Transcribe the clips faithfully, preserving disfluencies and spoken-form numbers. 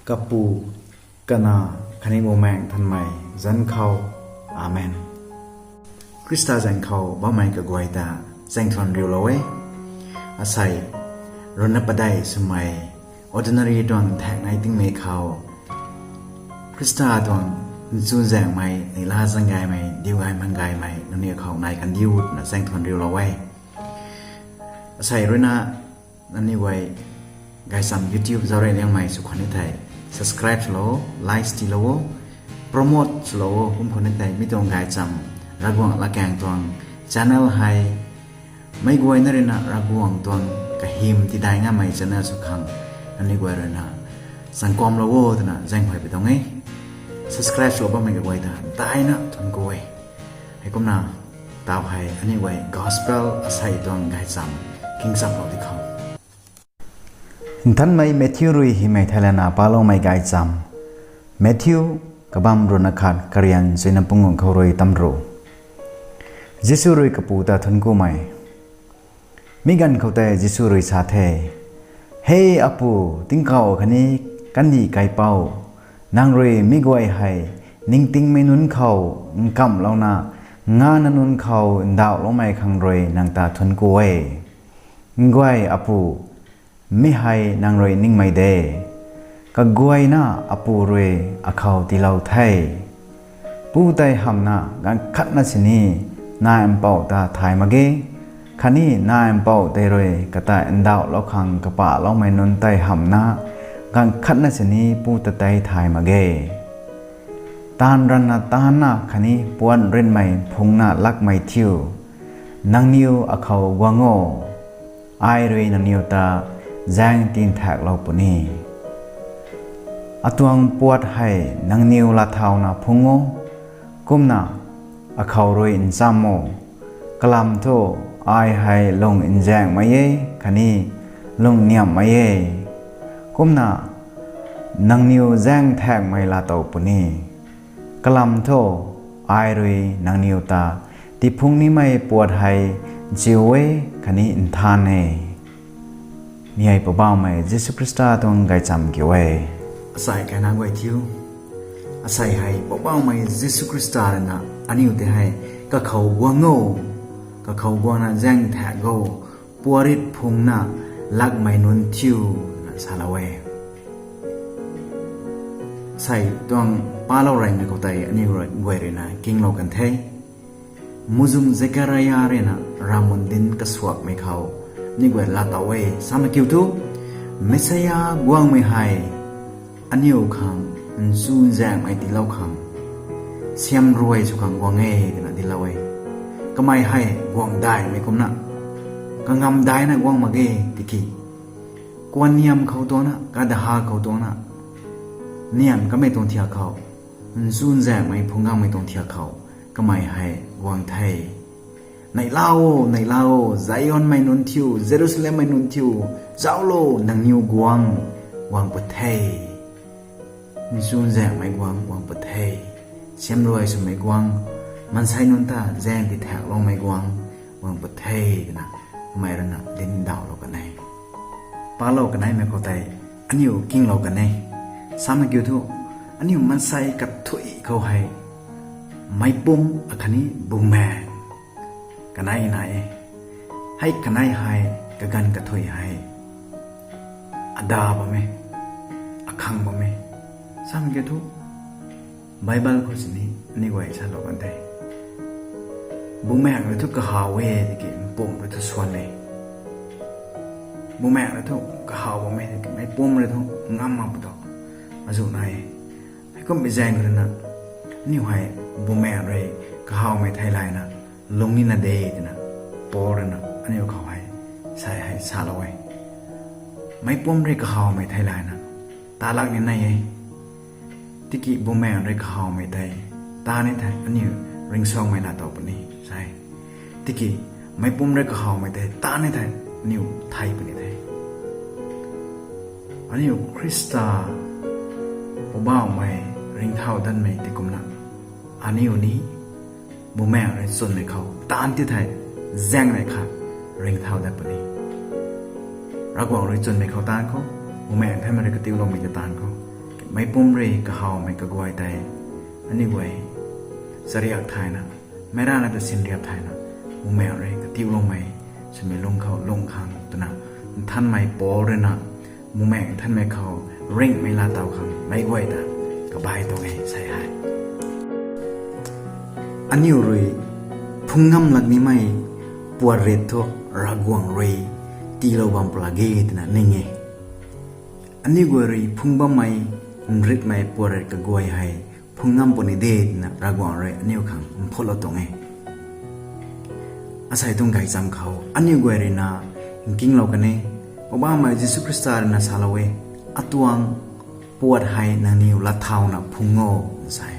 Kapu, Kanac khatni Bumaengh Nthanmei zanc khou. Amen. Khrista zanc khou bammei kaguay ta zaeng thuan riulou e. Asei, ruina padeih swmei ordinary tuang thaeknei tingmei khou Khrista tuang nchunzaenghmei, neihla zaeng gaymei, diu gay man gaymei nangniw khou nai kandiu twna zaeng thuan riulou e. Asei ruina nangniw guay gaychamv YouTube zauc rey liangmei sw khwan ni thei, subscribe swlou, likes tiilou o, promote swlou o, kum khwan ni thei mi tuang gaychamv, Ravguangc latkaeng tuang channel hei meic guayna ruina Ravguangc tuang kahym tidai ngamei channel sw khang nangniw guay ruina changkuamlou o twna zaeng huay pi tuang e. Subscribe swlou bammei kaguay ta daina thuanc ku e. Heikumna, tau hei aniu guay gospel asei tuang gaychamv kingchamlou di khou. Nthanmei Matthew rui hymei thei lana paloumei gaychamv. Matthew, kabamv ruhna khat, karian chuina panguh khou rui tamru. Jisu rui kapu ta thuanc kumei. Mi ganv khou tei Jisu rui sa the, He Apu, tingkauh khatni kandih kaipouc, nang rui mi guay hei ningtingmei nunc khou nkamhlouna, ngana nunc khou ndauhloumei khang rui nang ta thuanc ku e. Nguay Apu, mi hei nang rui ningmei de. Kaguayna Apu rui akhou tiilou the. Pu tei hamhna ganv khatna sini nai mpouh ta thay mak ge, khatni nai mpouh tei rui kata ndauhlou khang kapahloumei nunc tei hamhna ganv khatna sini Pu ta tei thay mak ge. Taanv ranna taancna khatni puat rinmei phungna lakmei thiu, nangniw akhou guang o, ai rui nangniw ta zaeng tinthaeklou puni. Atuang puat hei nangniw latthauna phung o, kumna akhou rui ncham o. Kalam thu, ai hei lung nzaengmei e, khatni lung niamhmei e, kumna nangniw zaeng thaekmei laatow puni. Kalam thu, ai rui nangniw ta tiphung nimei puat hei nchiu e khatni nthan e. Mi hei Poubauhmei Jisu Khrista tuang gaychamv kiu e. Asei kaina guay thiu. Asei hei Poubauhmei Jisu Khrista ruina aniu tei hei kakhou guang o, kakhou guangna zaeng thaek o, puat rit phungna lakmei nunc thiu twna salou e. Asei tuang palou reymei khou tei aniu guay ruina kinglou kan the. Muhzwng Zekaria ruina ravmun dinc kasuakmei khou aniu guay laatow e, samei kiu thu, Messiah guangmei hei aniu khang nchunzaenghmei tiilou khang siamruai sw khang guang e twna dinclou e. Kamei hei guang daihmei kumna kangam daina guang mak ge tiki, kuanniam khou tuangna, kadaha khou tuangna, nian kamei tuang thiak khou, nchunzaenghmei phungc gangmei tuang thiak khou kamei hei guang the. Neihla o, neihla o, Zionmei nunc thiu, Jerusalemmei nunc thiu, zauclo, nangniw guang guang pw the. Nchunzaenghmei guang guang pw the. Siamruai swmei guang, maansei nunc ta zaeng tithaekloumei guang guang pw the twna kamei ruina dincdauhlou kan e. Palou kaneimei khou tei aniu kinglou kan e. Samei kiu thu, aniu maansei kathuic khou hei meicpumc akhatni bumaengh kanei nai e. Hei kanei hei kaganv kathuic hei ada bam e, akhang bam e. Samei kiu thu, Bible khou sini aniu guay salou kan the. Bumaengh rui thu kahaw e tiki mpumc rui thu swan e. Bumaengh rui thu kahaw bam e tiki meicpumc rui thu ngam mak pw tu azuh nai e. Heikummei zaeng ruina aniu hei bumaengh rui kahawmei theilayna lung nina de twna Paul ruina aniu khou hei sei hei salou e. Meicpumc rui kahawmei theilayna ta lak ni nai e. Tiki bumaengh rui kahawmei tei ta ni thei aniu ringcsuangmei laatow puni sa e. Tiki meicpumc rui kahawmei tei ta ni thei aniu thei puni the. Aniu Khrista Poubauhmei ringcthau datmei tei kumna aniu ni bumaengh rui chwnmei khou taanv ti thei zaengnei khat ringcthau dat puni. Ravguangc rui chwnmei khou taanv khou, bumaengh theimei rui katiuloumei ta taanv khou, Meicpumc rui kahawmei kaguay tei aniu guay chariak thayna, meic rana ta sinriap thayna, bumaengc rui katiuloumei swmei lung khou lung khang twna, nthanmei Paul rui na bumaengc nthanmei khou ringhmei laatow khang meic guay ta kabai tuang e sei hei. Aniu rui phung ngam lak nimei puat rit thu Ravguangc rui tiilou bam pwlak ge twna ning e. Aniu guay rui phung bammei nritmei puat rit kaguay hei phung ngam puni de twna Ravguangc rui aniu khang mphutlou tuang e. Asei tuang gaychamv khou aniu guay rui na nkinglou kan e. Poubauhmei Jisu Khrista rui na salou e, atuang puat hei nangniw latthawna phung o, sa e.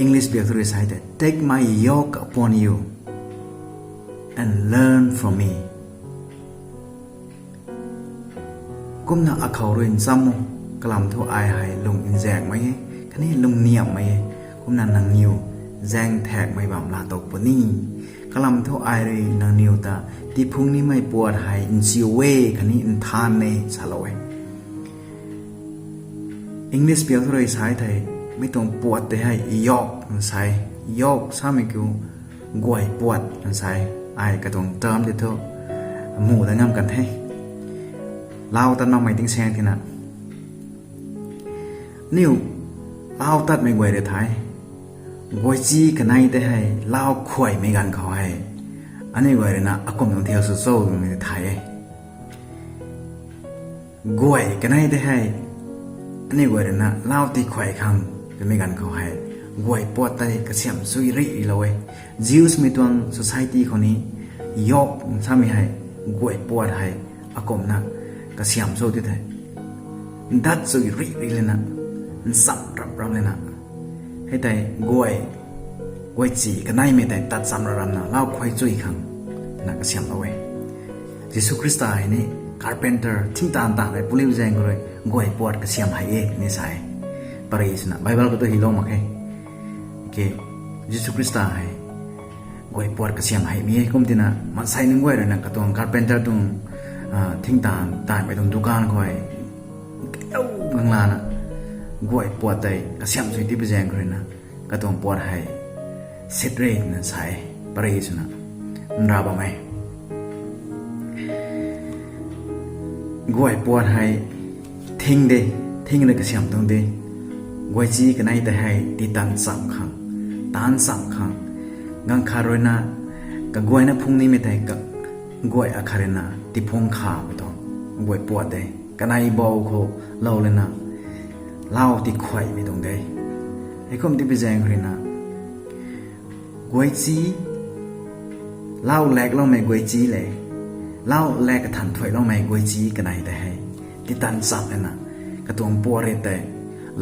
English biak thu rui sa tei, Take my yoke upon you and learn from me. Kumna akhou rui ncham o, kalam thu ai hei lung nzaekmei e, khatni lungniamhmei e, kumna nangniw zaeng thaekmei bam laatow puni. Kalam thu ai rui nangniw ta tiiphung nimei puat hei nchiu e khatni nthan e salou e. English biak thu rui sa thei, mi tuang puat tei hei yoke sa e. Yoke samei kiu guay puat sa e. Ai katuang term tei thu mu dat ngam kan the. Lau tat makmei tingsaeng tina, aniu lau tatmei guay rui thei, guayci kanei tei hei lau khuaymei ganv khou hei aniu guay rui na akum tuang thiak sw cho twmei tei thay e. Guay kanei tei hei aniu guay rui na lau tikhuay khang twmei ganv khou hei guay puat tei kasiamh sui ri rilou e. Jews mei tuang society khou ni yoke samei hei guay puat hei akumna kasiamh sw ti the. Ndat sui ri ri lana, nchamh rap rap lana, hei tei guay, guayci kaneimei tei tat cham ra ramna lau khuay chui khang twna kasiamhlou e. Jisu Khrista hei ni carpenter, thingtaanv taanv tei puliu zaeng khou rui guay puat kasiam hei e ni sa e. Pary swna Bible khou tu hylou mak khe. Jisu Khrista hei guay puat kasiam hei mi e. Kum tina maansei nunc guay rui na katuang carpenter tuang, thingtaanv taanvmei tuang dukan khou hei kau ganglana guay puat tei kasiam sui tipi zaeng khou rui na katuang puat hei sit re twna sa e. Pary swna nra bam e. Guay puat hei thing de, thing rui kasiam tuang de. Guayci kanei tei hei titan cham khang, taanv cham khang, ganv khat rui na kaguayna phung nimei tei ka, guay akhat rui na tiphung khamei tuang guay puat de. Kanei bou khou lou lana lau tikhuaymei tuang de. Heikum tipi zaeng khou rui na guayci, lau lekloumei guayci le, lau lek kathan thuailoumei guayci kanei tei hei titan cham lana katuang puat rit tei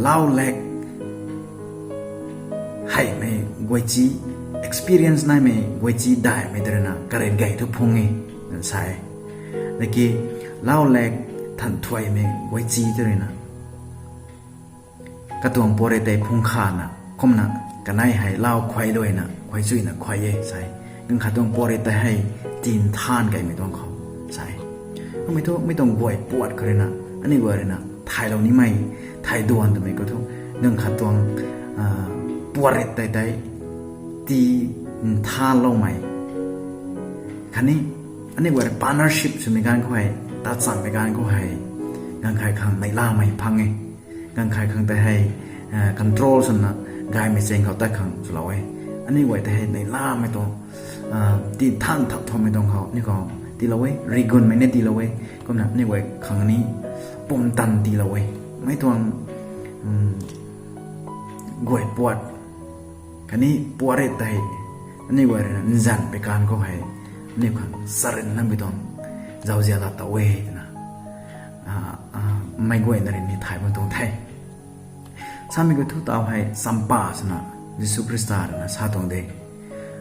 lau lek heimei guayci, experience naimei guayci daihmei tei rui na karit gay thu phung e, sa e. Laki lau lek than thuaymei guayci tei rui na katuang puat rit tei phung khana, kumna kanei hei lau khuay luaina khuay chuina khuay e sa e. Ganv khat tuang puat rit tei hei tin than kaimei tuang khou sa e. Kummei thu mi tuang guay puat khou rui na, aniu guay rui na thaylou nimei, thay duan twmei khou thu, ganv khat tuang puat rit tei tei ti nthanloumei khatni aniu guay rui partnership swmei ganv khou hei, tat chammei ganv khou hei, ganv khat khang neihlamei phang e. Ganv khat khang tei hei control swna gaymei chaeng khou tat khang swlou e. Aniu guay tei hei neihlamei tuang, ti nthan thap thuammei tuang khou aniu khou tiilou e, rigunmei ni tiilou e. Kumna aniu guay khang ni pumtan tiilou e. Mei tuang guay puat khatni puat rit tei aniu guay rui na nzanc pei ganv khou hei aniu khang charynmei tuang zauzia la tow e twna meic guayna rui ni thay bam tuang the. Samei khou thu taw hei champa swna Jisu Khrista rui na sa tuang de.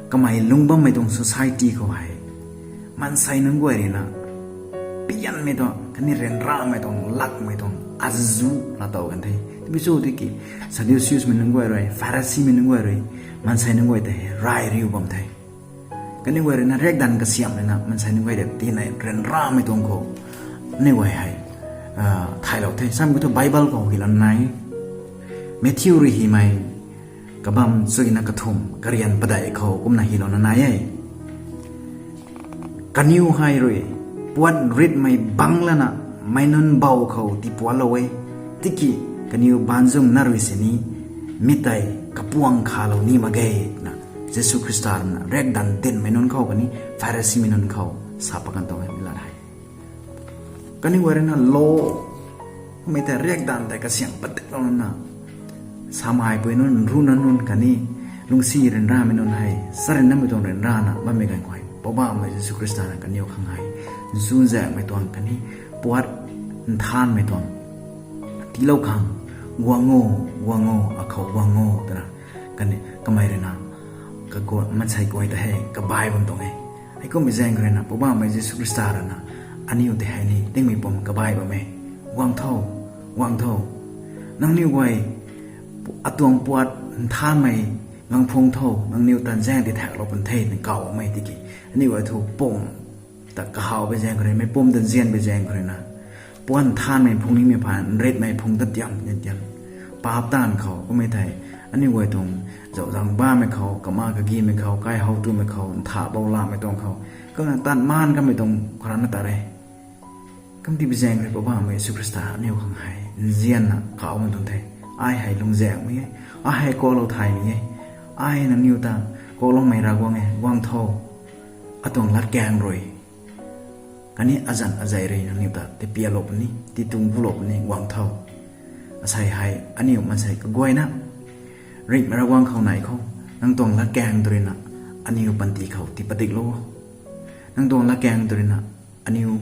Kamei lungc bammei tuang society khou hei maansei nunc guay rui na pianmei tuang khatni ryanramei tuang, lakmei tuang azuh la tow kan the. Tabui cho tiki Sadduceesmei nunc guay rui, Pharisimei nunc guay rui maansei nunc guay tei hei ray riu bam the. Kaniw guay rui na riakdanv kasiamh lana maansei nunc guay tei tina ryanramei tuang khou aniu guay hei thaylou the. Sam kiu thu Bible khou hylouna nai e. Matthew rui hymei kabam chuina kathumh karian padeih khou kumna hylouna nai e. Kaniw hei rui puat ritmei bang lana meic nunc bou khou tiipuatlou e. Tiki kaniw baanzwng na rui sini mi tei kapuang khalou ni mak ge, twna Jisu Khrista ruina riakdanv dinmei nunc khou khatni Pharisimei nunc khou sa pat kan tuang e mi lat hei. Kaniw guay ruina law, kummei tei riakdanv tei kasiang patiklouna, samaipui nunc, ruhna nunc khatni lungcsi ryanramei nunc hei charynmei tuang ryanrana bammei ganv khou hei Poubauhmei Jisu Khrista na kaniw khang hei chuzaenghmei tuang khatni puat nthanmei tuang tiilou khang, guang o, guang o, akhou guang o, twna kaniw kamei ruina maansei guay ta hei kabai bam tuang e. Heikummei zaeng khou ruina Poubauhmei Jisu Khrista ruina aniu tei hei ni tingmei pum kabai bam e. Guang tho, guang tho, nangniw guay atuang puat nthanmei guang phung tho, nangniw ta zaeng tithaklou pun the, twna kauhmei tiki aniu guay thu pum ta kahawpui zaeng khou rui, meic pum ta nzianpui zaeng khou ruina puat nthanmei phung nimei phaan nritmei phung ta tiam tiam, paap taanv khou kummei thei aniu guay tuang zauhzang bammei khou, kama kagimei khou, kaihow tumei khou, nthah bou lamei tuang khou, kumna taan maan kamei tuang khou rana ta re. Kumtipui zaeng khou rui Poubauhmei Jisu Khrista aniu khang hei nzianna kauhmei tuang the. Ai hei lungzaenghmei e, ai hei kuaklou thaymei e, ai nangniw ta kuakloumei Ravguangc e, guang tho, atuang latkaeng rui khatni azanc azei rui nangniw ta tiipialou puni, titung bulou puni, guang tho. Asei hei aniu maansei kaguayna ringhmei Ravguangc khou nai khou, nang tuang latkaeng tw ruina aniu panty khou tii patiklou o. Nang tuang latkaeng tw ruina aniu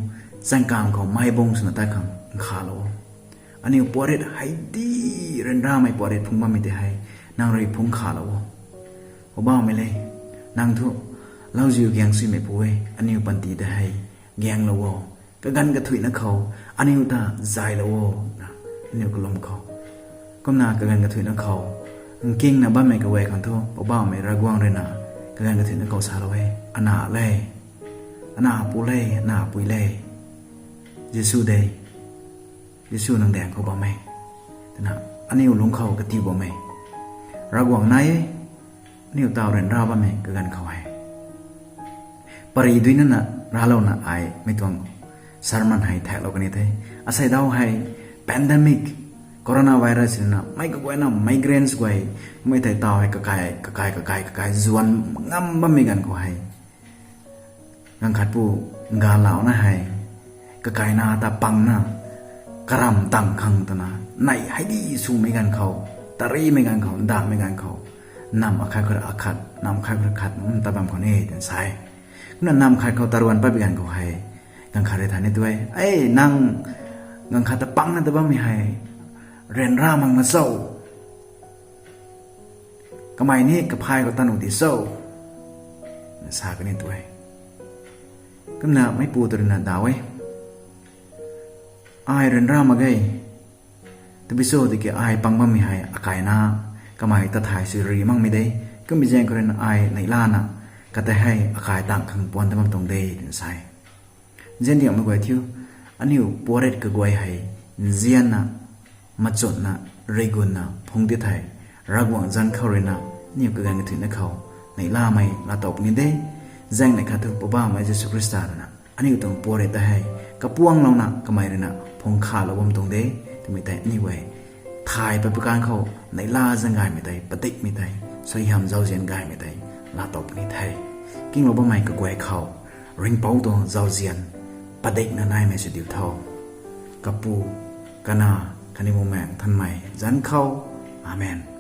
chaengkam khou meic bung swna tat khang nkhavlou o. Aniu puatrit hei di, ryanramei puatrit phungc bammei tei hei nang rui phungc nkhavlou o. Poubauhmei le, nang thu lauziu gaeng suimeipu e, aniu panty tei hei gaenglou o. Kaganv kathuicna khou aniu ta zaylou o, na aniu kalum khou. Kumna kaganv kathuicna khou nkingna bammei kaguay khang thu Poubauhmei Ravguangc ruina kaganv kathuicna khou salou e, ana le, ana pu le, ana pui le, Jisu de, Jisu nang daeng khou bam e, twna aniu lungc khou katiu bam e. Ravguangc nai e, aniu taw ryanra bammei kaganv khou hei pary duinana raclouna ai mei tuang sermon hei thaklou kan the. Asei daw hei pandemic, coronavirus ruina meic kaguayna migrants guay, mei thei taw hei kakai kakai kakai kakai zuan ngam bammei ganv khou hei, ganv khatpu galauna hei kakaina ta pangna karam tang khang twna, neih hei di swmei ganv khou, tarimei ganv khou, ndamhmei ganv khou, namv akhat khou akhat, namv akhat khou khat nta bam khwan e twna sa e. Kumna namv khat khou taruan patpui ganv khou hei, ganv khat rui thay ni tu e, e nang, ganv khat ta pangna ta bammei hei ryanra makna cho? Kamei ni kaphay khou ta nuh di cho? Na sa kan e tu e. Kumna meipu ta ruina daw e, ai ryanra mak ge. Tabui cho tiki ai pang bammei hei akaina kamei ta thay sw ri makmei de. Kummei zaeng khou ruina ai neihlana kata hei akai tang khang puan ta bam tuang de, twna sa e. Nzian diangmei guay thiu, aniu puatrit kaguay hei nzianna, machunna, rigunna phungc ti thei, Ravguangc zanc khou ruina aniu kaganv kathuicna khou neihlamei laatow puni de. Zaengnei khat thu Poubauhmei Jisu Khrista ruina aniu tuang puatrit ta hei kapuanglouna kamei ruina phungc nkhavlou bam tuang de, twmei tei aniu guay thay pat pwkhou neihla zaeng gaymei tei, padikmei tei, suaihiam zauzian gaymei tei laatow puni the. Kinglou bammei kaguay khou ringhpouc tuang zauzian padikna naimei sw diu tho. Kapu, Kanac khatni Bumaengh Nthanmei zanc khou. Amen.